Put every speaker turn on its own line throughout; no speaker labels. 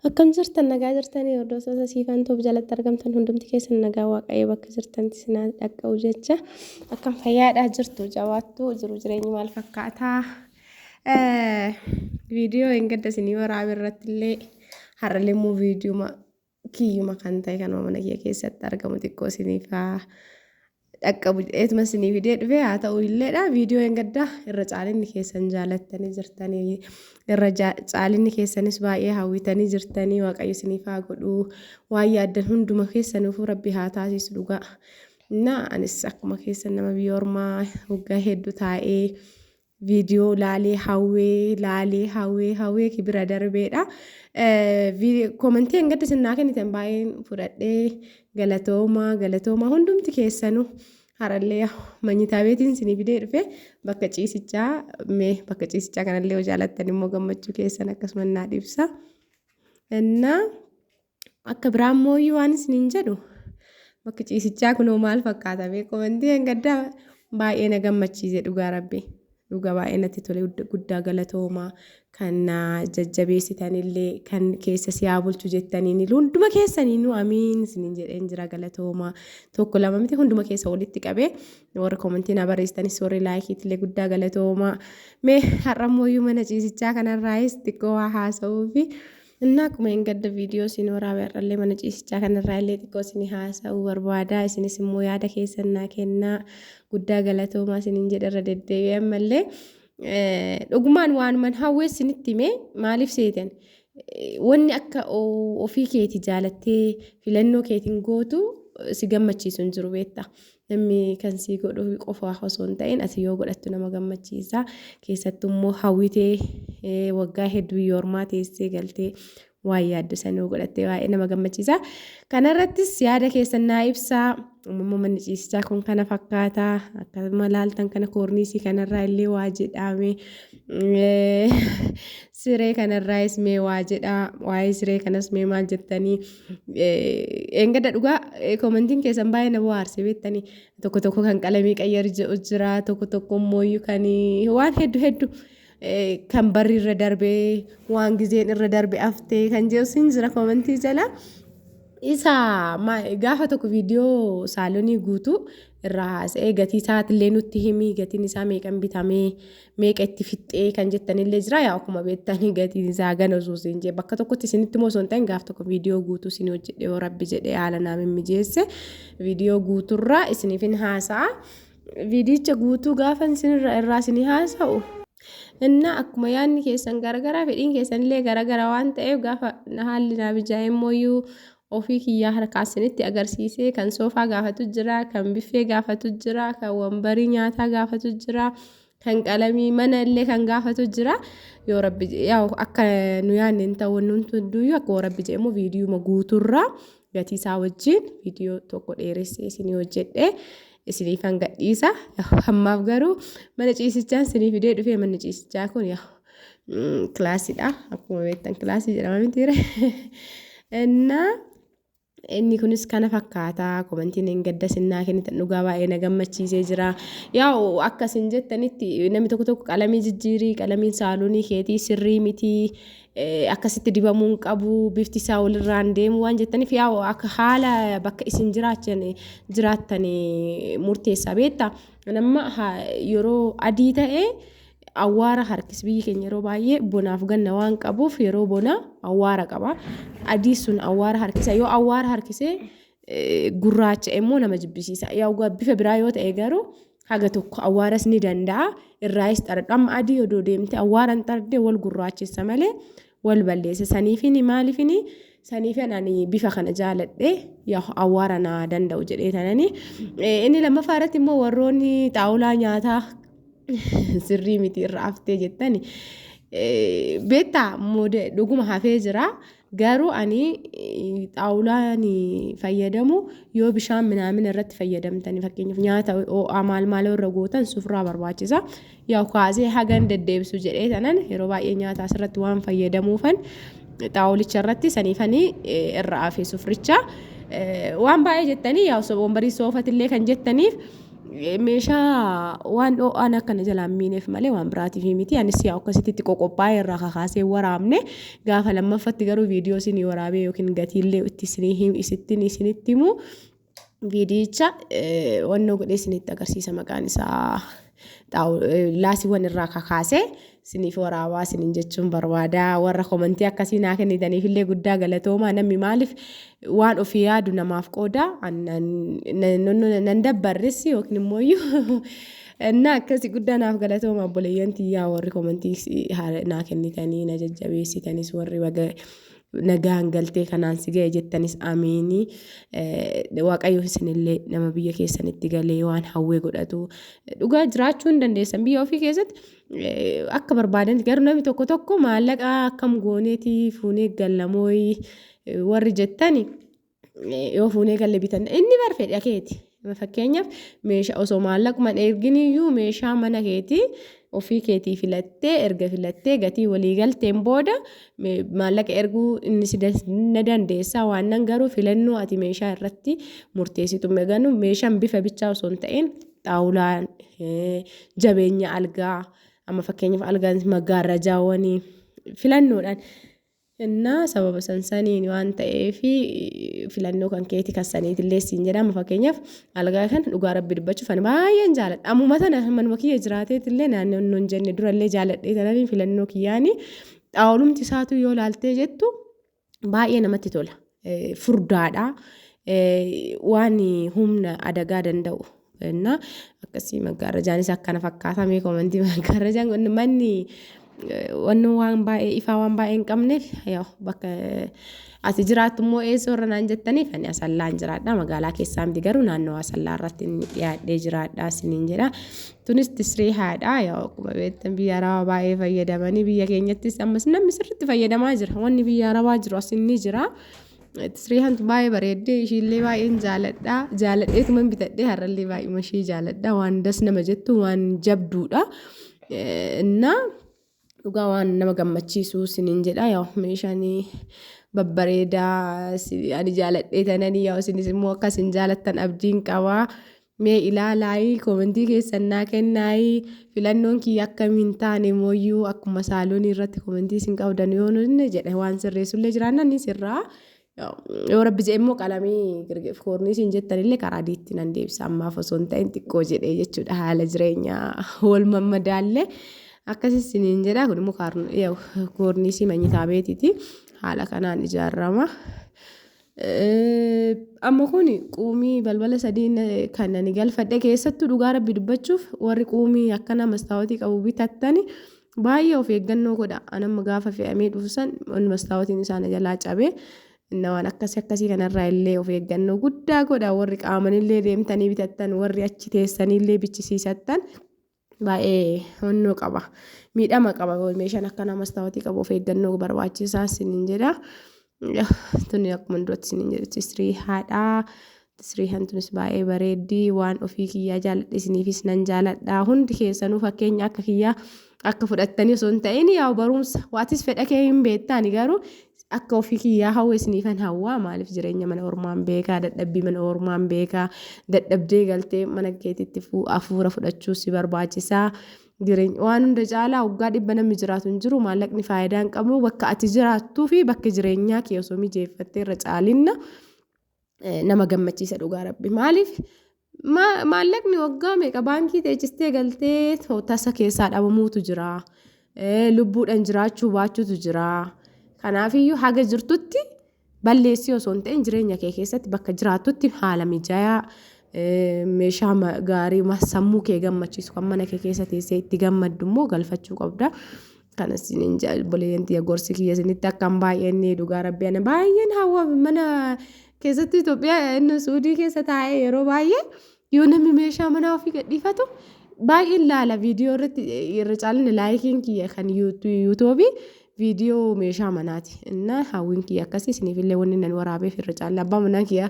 Akkam jirtan nagaa jirtanii hordoftoota Siifan Tube jalatti argamtan hundumti keessan nagaa waaqayyo bakka jirtanitti isin haa dhaqqabu jecha akkam fayyaadhaa jirtu jabaattu jiru jireenyi maal fakkaataa viidiyoo hin gadda isinii waraabe irratti illee har'allee immoo viidiyuma kiyyuma kan ta'e kanuma mana kiyya keessatti argamu xiqqoo isiniif haa dhaqqabu jedheetuma isinii fidee dhufe haa ta'u illeedha viidiyoo hin gaddaa irra caalinni keessan jaalattanii jirtanii irra caalinni keessanis baay'ee hawwitanii jirtanii waaqayyo isiniif haa godhu waan yaaddan hunduma keessanuufuu rabbi haa taasisu dhugaa. Na anis akkuma keessan nama biyya ormaa waggaa hedduu taa'ee viidiyoo laalee hawwee laalee hawwee hawwee kibira darbeedha. Koomentii hanga isin naa kennitan baay'een fudhadhee galatoomaa galatoomaa hundumti keessanuu har'allee manyitaa beetiin isinii fidee dhufe bakka ciisichaa mee bakka ciisichaa kanallee yoo jaalattan immoo gammachuu keessan akkasuma naa ibsa. Innaa Akka biraa immoo waan isiniin jedhu bakki ciisichaa kunoo maal fakkaata mee komentii hangaddaa baay'ee na gammachiise dhugaa rabbi. Dhugaa baay'ee natti tole guddaa galatoomaa kan na jajjabeessitanillee kan keessa si haa bulchu jettaniin hunduma keessaniinuu amiin isiniin jedheen jira galatoomaa tokko lama miti hunduma keessa walitti qabee warri komentii na barreessitanis warri laayikiitillee guddaa galatoomaa mee har'a immoo mana ciisichaa kanarraayis xiqqoo waa haasa'uufi Innaa akkuma hin gadda viidiyoo isin waraabe har'allee mana ciisichaa kanarraa illee xiqqoo isin haasa'uu barbaada. Isinis immoo yaada keessan naa kennaa. Guddaa galatoomaa isiniin jedha irra deddeebi'ee ammallee. Dhugumaan waanuman hawwee isinitti hime maaliif seetan? Wanni akka ofii keeti jaalattee filannoo keetiin gootu si gammachiisu hin jiru beektaa. Namni kan sii godhu qofa osoo hin ta'in ati yoo godhattu nama gammachiisa. Keessattuu immoo hawwitee waggaa hedduu biyya ormaa teessee galtee waan yaaddu san yoo godhatte baay'ee nama gammachiisa. Kanarrattis yaada keessan naa ibsaa. Immoo manni ciisichaa kun kana fakkaata. Akkasuma laaltan kana koorniisii kanarraa illee waa jedhaame. Siree kanarraayis mee waa jedhaa. Waa'ee siree kanas mee maal jettanii. Eengada dhugaa komentiin keessan baay'ee na bohaarse beektanii tokko tokko kan qalamii qayyar jedhu jira tokko tokko immoo kan waan hedduu hedduu kan barri irra darbee waan gizeen irra darbe aftee kan jedhu sin jira komentii jala. Isa gaafa tokko viidiyoo saalonii guutuu irraa haasa'ee gatii isaatillee nutti himi gatiin isaa meeqan bitamee meeqa itti fixxee kan jettanillee jira yaa akkuma beektanii gatiin isaa gana osoo isin jee bakka tokkotti isinitti immoo osoo hin ta'in gaaf tokko viidiyoo guutuu isin hojjedhe yoo rabbi jedhee haala naa mimmijeesse viidiyoo guuturraa isiniifin haasa'a. Viidiyicha guutuu gaafa isinirra irraa isinii haasa'u. Innaa akkuma yaadni keessan garagaraa fedhiin keessanillee garagara waan ta'eef gaafa haalli naa mijaa'e immoo ofii kiyyaa harkaa isinitti agarsiisee kan soofaa gaafatu jira, kan biffee gaafatu jira, kan wambarii nyaataa gaafatu jira, kan qalamii mana illee kan gaafatu jira. Yoo rabbi yaa akka nu yaadne hin ta'u wanni hunduyyuu akka yoo rabbi jedhe immoo viidiyuma guutuurraa gatii isaa wajjin viidiyoo tokko dheeressee isinii hojjedhe isiniifan gadhiisa. Ammaaf garuu mana ciisichaan isinii fidee dhufee manni ciisichaa kun yaa kilaasiidha. Akkuma beektan kilaasii jedhama mitiire. Innaa inni kunis kana fakkaata. Komentiin hin gadda sinnaa kennitan dhugaa baay'ee na gammachiisee jira. Yaa akka isin jettanitti namni tokko tokko qalamii jijjiirii qalamiin saalonii keetii sirrii mitii akkasitti dibamuu hin qabu bifti isaa walirraa hin deemu waan jettaniif yaa akka haala bakka isin jiraachan jiraattan murteessaa beektaa. Nama yeroo adii ta'e awwaara harkis biyyi keenya yeroo baay'ee bonaaf ganna waan qabuuf yeroo bonaa awwaara qaba. Adii sun awwaara harkisa yoo awwaara harkisee gurraacha immoo nama jibbisiisa. Yaa bifa biraa yoo ta'e garuu haga tokko awwaaras ni danda'a irraayis xaradhu. Amma adii odoo deemte awwaara hin xardee wal gurraachessa malee wal balleessa. Saniifini maaliifini saniifin ani bifa kana jaaladhe yaa awwaara naa danda'u jedhee tanani. Inni lammaffaa irratti immoo warroonni xaawulaa nyaataa sirrii miti irra haftee jettani. Beektaa dhuguma hafee jira. Garuu ani xaawulaan fayyadamu yoo bishaan minaamina irratti fayyadamtani fakkeenyaaf nyaata ho'aa maal maal irra gootan sufraa barbaachisa. Yaa kaasee hagan deddeebisu jedhee tanan yeroo baay'ee nyaata asirratti waan fayyadamuufan xaawulicha irratti saniifanii irra hafe sufricha. Waan baay'ee jettanii yaa wambarii soofatillee kan jettaniif Meeshaa waan dho'aan akka na jalaan miineef malee waan biraatiif miti. Anis yaa akkasitti itti qoqophaa'ee irraa kakaasee waraabne. Gaafa lammaffatti garuu viidiyoo isinii waraabee yookiin gatiillee itti isinii isittiin isinitti himu viidiyicha wannoo godhee isinitti agarsiisa maqaan isaa laasiiwwan irraa kakaasee isiniif waraabaa isiniin jechuun barbaada. Warra komantii akkasii naa kennitaniif illee guddaa galatoomaa. Namni maaliif waan ofii yaadu namaaf qooda nan dabbarris yookiin immoo iyyuu እና akkasii guddaa naaf galatooma obboleeyyan tiyyaa warri komantii naa kennitanii na jajjabeessitanis warri baga nagaan galtee kanaan si ga'e jettanis amiinii. Waaqayyo isinillee nama biyya keessanitti galee waan hawwee godhatu dhugaa jiraachuu hin dandeessan biyya ofii keessatti akka barbaadan garuu namni tokko tokko maallaqa akkam gooneetii fuunee gallamooyi warri jettani yoo fuunee galle bitan inni bar fedha keeti. Fakkeenyaaf meeshaa osoo maallaquma hin erginiyyuu meeshaa mana keetii ofii keetii filattee erga filattee gatii walii galteen booda maallaqa erguu inni si na dandeessa waan nan garuu filannoo ati meeshaa irratti murteessitu meganu meeshaan bifa bichaa osoo hin ta'in xaawulaan jabeenya algaa amma fakkeenyaaf algaan maggaarrajaawwanii filannoodhaan Innaa sababa san saniin waan ta'eef filannoo kan keeti kan saniitillee siin jedhama. Fakkeenyaaf algaa kana dhugaa rabbi dubbachuuf ani baay'een jaaladha. Ammuma tana manuma kiyya jiraateetillee naannoo hin jenne durallee jaaladhee tananii filannoo kiyyaanii xaawulumti isaatu yoo laaltee jettu baay'ee namatti tola. Furdaadha. Waan humna adagaa danda'u. Innaa akkasii maggaarrajaanis akkana fakkaata mee komantii maggaarrajaan kun manni wanni waan baay'ee ifaa waan baay'ee hin qabneef yaa bakka ati jiraattu immoo eessa warra naan jettaniif ani Asallaan jiraadha magaalaa keessaa miti garuu naannoo Asallaa irratti inni dhiyaadhee jiraadha isiniin jedha. Tunis tisrii haadha yaa akkuma beektan biyya arabaa baay'ee fayyadamanii biyya keenyattis ammas namni sirriitti fayyadamaa jira wanni biyya arabaa jiru as inni jira. Tisriihantu baay'ee bareeddee ishiillee baay'een jaaladha. Jaaladheetuman bitadhee har'allee baay'uma ishii jaaladha. Waan das nama jettu waan jabduudha. Innaa dhugaa waan nama gammachiisu isiniin jedha. Yaa meeshaan babbareedaa ani jaaladhee tananii yaa isinis immoo akka isin jaalattan abdiin qaba. Mee ilaalaayii koomentii keessan naa kennaayii filannoon kiyya akkamiin taane mooyyuu akkuma saaloonii irratti koomentii isin qabdan yoo nunne jedhe waan sirreessullee jiraannan ni sirraa. Yoo rabbi jedhe immoo qalamii koorniisiin jettanillee karaa adiitti nan deebisa ammaaf osoo hin ta'in xiqqoo jedhee jechuudha haala jireenyaa wal mammadaallee akkasii isiniin jedha kun immoo koorniisii manyitaa beetiiti haala kanaan ijaarama. Amma kun quumii balbala sadiin kan ani galfadhe keessattuu dhugaa rabbi dubbachuuf warri quumii akkana mastaawotii qabu bitattani baay'ee of eeggannoo godha. An amma gaafa fe'amee dhufu san mastaawotiin isaa na jalaa cabee inna waan akkasii akkasii kanarraa illee of eeggannoo guddaa godha. Warri qaamanillee deemtanii bitattan warri achi teessanillee bichisiisattan baay'ee honnoo qaba. Miidhama qaba meeshaan akkanaa mastaawotii qabu of eeggannoo barbaachisaa isiniin jedha. Tuni akkuma duratti isiniin jedhu tisrii haadhaa. Tisrii hantunis baay'ee bareeddi waan ofii kiyyaa jaaladhe isiniifis nan jaaladha. Hundi keessanuu fakkeenya akka kiyyaa akka fudhattanii osoo hin ta'in yaa barumsa waatis fedha kee hin beektaani garuu Akka ofii kiyyaa hawwe isiniifan hawwaa maaliif jireenya mana ormaan beekaa dadhabbii mana ormaan beekaa dadhabdee galtee mana keetitti hafuura fudhachuu si barbaachisaa jireenya waan hunda caalaa waggaa dhibba namni jiraatu hin jiru maallaqni faayidaa hin qabu bakka ati jiraattuu fi bakka jireenyaa kee osoo mijeeffattee irra caalinna nama gammachiisa dhugaa rabbi maaliif maallaqni waggaa meeqa baankii teechistee galtee tasa keessaa dhabamuutu jira lubbuudhaan jiraachuu baachuutu jira kanaafiyyuu haga jirtutti balleessii osoo hin ta'in jireenya kee keessatti bakka jiraattutti haala mijayaa meeshaa gaarii sammuu kee gammachiisu kan mana kee keessa teessee itti gammaddu immoo galfachuu qabda. Kana isiniin jedha obboleeyyan tiyya gorsi kiyya isinitti akka hin baay'anne dhugaa rabbi ana baay'een hawwa mana keessattuu Itoophiyaa inni Suudii keessa taa'ee yeroo baay'ee yoo namni meeshaa manaa ofii gadhiifatu baay'een laala viidiyoo irratti irra caalni laayikiin kiyya kan yuutuubii viidiyoo meeshaa manaati. Innaa hawwiin kiyya akkasii isiniifillee wanni nan waraabeef irra caalni abbaa manaa kiyya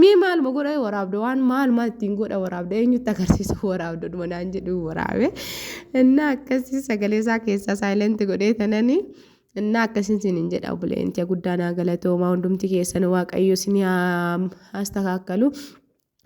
mee maaluma godha waraabda waan maaluma ittiin godha waraabda eenyutti agarsiisu waraabda dhuma naan jedhu waraabe. Innaa akkasii sagalee isaa keessaa saayilenti godhee tananii innaa akkasiin isiniin jedha obboleeyyan tiyya guddaa naa galatoomaa hundumti keessan waaqayyo isin haa astakaakkalu.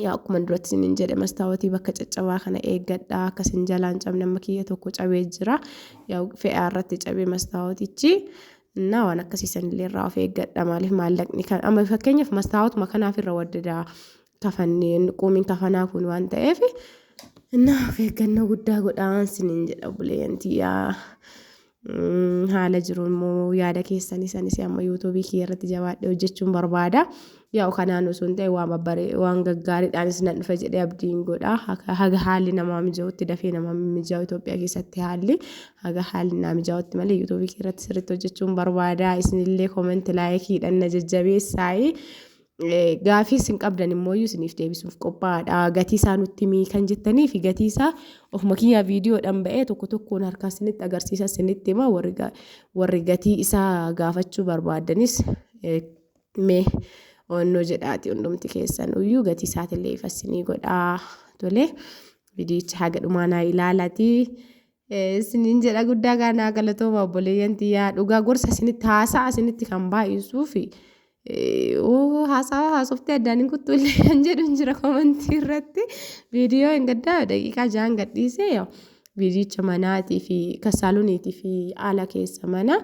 Yaa akkuma duratti isiniin jedhe mastaawotii bakka caccabaa kana eeggadhaa akka isin jalaan cabne amma kiyya tokko cabee jira. Yaa fe'aa irratti cabee mastaawotichi. Innaa waan akkasii sanillee irraa of eeggadha maaliif maallaqni kan amma fakkeenyaaf mastaawotuma kanaaf irra waddadaa kafanneen quumiin kafanaa kun waan ta'eef innaa of eeggannoo guddaa godhaan isiniin jedha obboleeyyan tiyyaa. Haala jiru immoo yaada keessanii sanis amma yuutuubii kiyya irratti jabaadhee hojjechuun barbaada. Yaa'u kanaan osoo hin ta'e waan babbaree waan gaggaariidhaanis nan dhufa jedhee abdiin godha. Haga haalli namaa mijaa'utti dafee namaa mijaa'u Itoophiyaa keessatti haalli haga haalli naa mijaa'utti malee yuutuubii kiyya irratti sirriitti hojjechuun barbaada. Isinillee koomenti laayikiidhaan na jajjabeessaayi. Gaafii isin qabdan immoo isiniif deebisuuf qophaa'aadha. Gatii isaa nutti himii kan jettanii fi gatii isaa ofuma kiyyaa viidiyoodhaan ba'ee tokko tokkoon harkaa isinitti agarsiisa isinitti hima. Warri gatii isaa gaafachuu barbaaddanis mee onnoo jedhaati hundumti keessan iyyuu gatii isaatillee ifa isinii godhaa. Tole viidiyicha haga dhumaa naa ilaalatii. Isiniin jedha guddaa gaanaa galatooma obboleeyyan tiyyaa dhugaa gorsa isinitti haasa'a isinitti kan baay'isuu fi haasaa haasoftee addaan hin kuttu illee kan jedhu hin jira komantii irratti viidiyoo hin gaddaa daqiiqaa ja'an gadhiisee viidiyicha manaatii fi kasaaloniitii fi haala keessa mana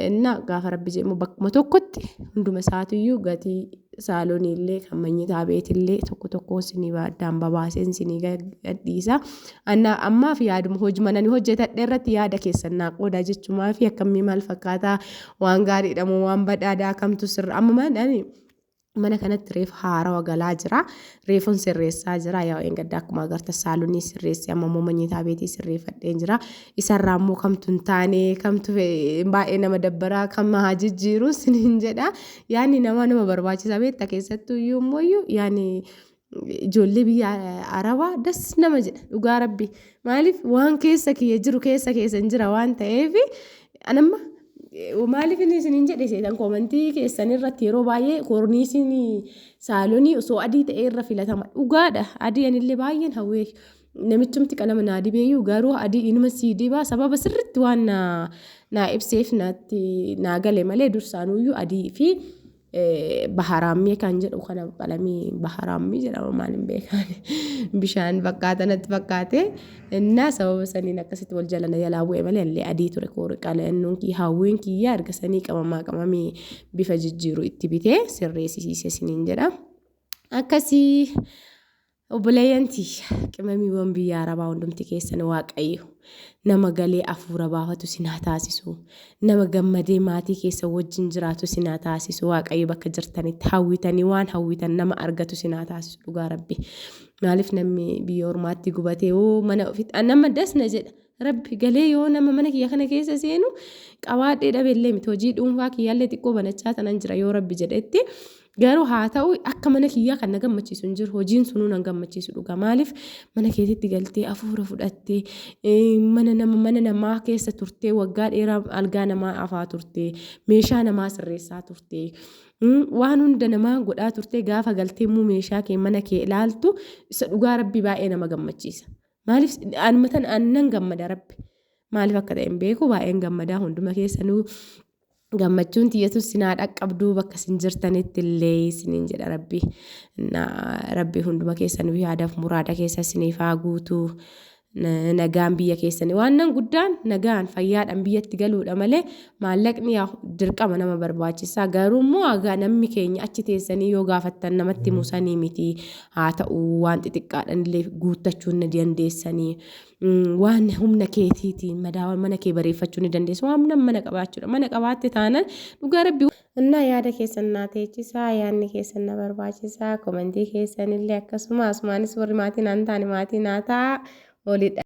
inna gaafa rabbi jedhamu bakkuma tokkotti hunduma isaatiyyuu gatii saalonii illee kan manyitaa beetillee tokko tokko isinii addaan babaaseen isinii gadhiisa. Anna ammaaf yaaduma hojii mana ni hojjetadhe irratti yaada keessan naa qoodaa jechumaa fi akkamii maal fakkaataa waan gaariidha moo waan badhaadhaa kamtu sirra amma maal ani mana kanatti reefu haarawa galaa jira. Reefuun sirreessaa jira. Yaa eeggadda akkuma agartan saalonii sirreessee amma immoo manyitaa beetii sirreeffadheen jira. Isarraa immoo kamtu hin taane kamtu baay'ee nama dabbaraa kam haa jijjiiru sinin jedha. Yaanni namaa nama barbaachisa beekta keessattuu iyyuu immoo iyyuu yaani ijoollee biyya arabaa das nama jedha dhugaa rabbi maaliif waan keessa kiyya jiru keessa keessa hin jira waan ta'eef anamma maaliif inni isiniin jedhe seetan koomantii keessan irratti yeroo baay'ee koorniisiin saalonii osoo adii ta'e irra filatama dhugaadha adii anillee baay'een hawwee namichumti qalama naa dibeeyyuu garuu adii inuma sii dibaa sababa sirritti waan naa ibseef naatti naa gale malee dursaanuyyuu adii fi baharaammii kan jedhu kana qalamii baharaammii jedhama maal hin beekaan bishaan fakkaata natti fakkaate innaa sababa saniin akkasitti wal jala na jalaa bu'e malee illee adii ture koori qalannoon kiyya hawwiin kiyya erga sanii qabamaa qamamii bifa jijjiiru itti bitee sirreessisiise siniin jedha akkasii. Obboleeyyan tiyya, qimamiiwwan biyya Arabaa hundumti keessan Waaqayyo nama galee afuura baafatu isin haa taasisu. Nama gammadee maatii keessan wajjin jiraatu isin haa taasisu. Waaqayyo bakka jirtanitti hawwitanii waan hawwitan nama argatu isin haa taasisu dhugaa Rabbi. Maaliif namni biyya ormaatti gubatee hoo mana ofitti nama das na jedha. Rabbi galee yoo nama mana kiyya kana keessa seenu qabaadhee dhabe illee miti hojii dhuunfaa kiyyaallee xiqqoo banachaa tanan jira yoo Rabbi jedhetti. Garuu haa ta'u akka mana kiyyaa kan na gammachiisu hin jiru. Hojiin sunuu nan gammachiisu dhugaa. Maaliif mana keetitti galtee hafuura fudhattee mana nama mana namaa keessa turtee waggaa dheeraa algaa namaa afaa turtee meeshaa namaa sirreessaa turtee waan hunda namaa godhaa turtee gaafa galtee immoo meeshaa kee mana kee ilaaltu isa dhugaa Rabbi baay'ee nama gammachiisa. Maaliif anuma tan annan gammada Rabbi. Maaliif akka ta'e hin beeku baay'een gammadaa hunduma keessanuu gammachuun tiyyatus sin haa dhaqqabduu bakka isin jirtanitti illee isiniin jedha Rabbi. Rabbi hunduma keessanuu yaadaaf muraada keessa isiniif haa guutuu. Nagaan biyya keessanii waan nan guddaan nagaan fayyaadhaan biyyatti galuudha malee maallaqni dirqama nama barbaachisa. Garuu immoo haga namni keenya achi teessanii yoo gaafattan namatti musanii miti haa ta'u waan xixiqqaadhaan illee guuttachuu ni dandeessanii. Waan humna keetiitiin madaawan mana kee bareeffachuu ni dandeessa. Waan humna mana qabaachuudha. Mana qabaatte taanaan dhugaa rabbi. Innaa yaada keessan naa teechisaa, yaadni keessan na barbaachisaa, komentii keessan illee akkasuma asumaanis warri maatii naan taane maatii naa ta'a. Olidha.